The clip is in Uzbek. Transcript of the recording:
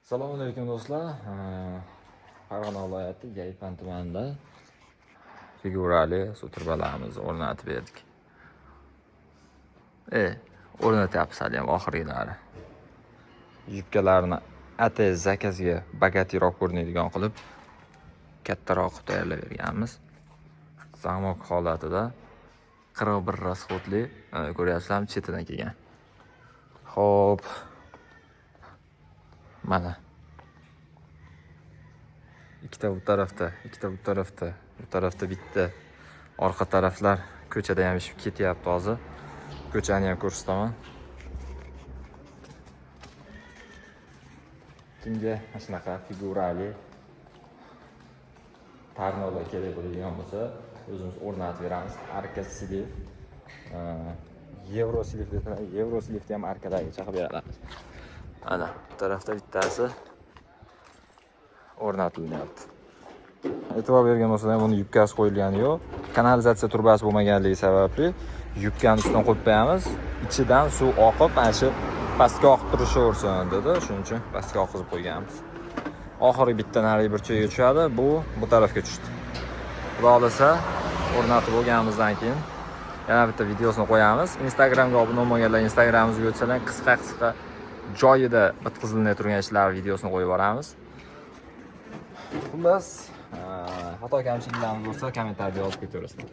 Assalomu alaykum, do'stlar. Farg'ona viloyati Yaypan tumanida figurali suv trubalarimizni o'rnatib berdik. O'rnatyapmiz hali ham oxirgilari. Yubkalarni atay заказ ga богатый roq ko'rinadigan qilib, kattaroq qilib tayyorlab berganmiz. Замок holatida 41 расход li, ko'ryapsizlarmi, chetidan kelgan. Xo'p. Mana. Ikkita bu tarafda, ikkita bu tarafda, bu tarafda bitta. Orqa taraflar ko'chada ham ishib ketyapti hozir. Ko'chani ham ko'rsataman. Kimga mana shunaqa figurali tarnovlar kerak bo'ladigan bo'lsa, o'zimiz o'rnatib beramiz. Arka слив, евро слив desa, евро слив ni ham arkadagi chaqib beramiz. Ana, bu tarafda bittasi o'rnatilyapti. E'tibor bergan bo'lsangiz, buni yubkasi qo'yilgani yo'q. Kanalizatsiya trubasi bo'lmaganligi sababli yubkani ustidan qo'yib qo'yamiz. Ichidan suv oqib, mana shu pastga oqib turishaversin dedi. Shuning uchun pastga oqizib qo'yganmiz. Oxirgi bitta narigi burchagiga tushadi, bu tarafga tushdi. Xudo xohlasa, o'rnatib bo'lganimizdan keyin yana bitta videosini qo'yamiz. Instagramga obuna bo'lmaganlar Instagramimizga o'tsalar, qisqa-qisqa joyida bitqizilinay turgan ishlar videosini qo'yib boramiz. Xullas, xato kamchiliklarimiz bo'lsa, kommentariyada yozib ketaverasizlar.